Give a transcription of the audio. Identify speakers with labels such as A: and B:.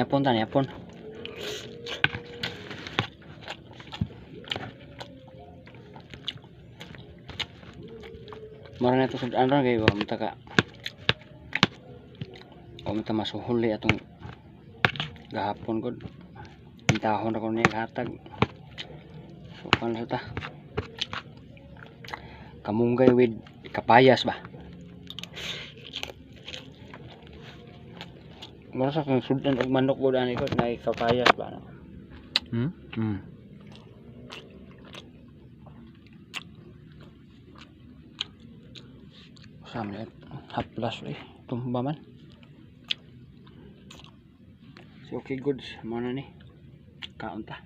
A: Yapon ta, yapon. Mara na ito sa ano kayo, wa ka. O mata masuhuli atong gahapon gud. Intahon ra ko niya hatag. So kan sa ta. Kamunggay with kapayas ba. Mura sa kang sudan og manok gud ani ko na kapayas ba no. Sa man haplas eh tumba man. So okay goods mo na ni. Kaon ta.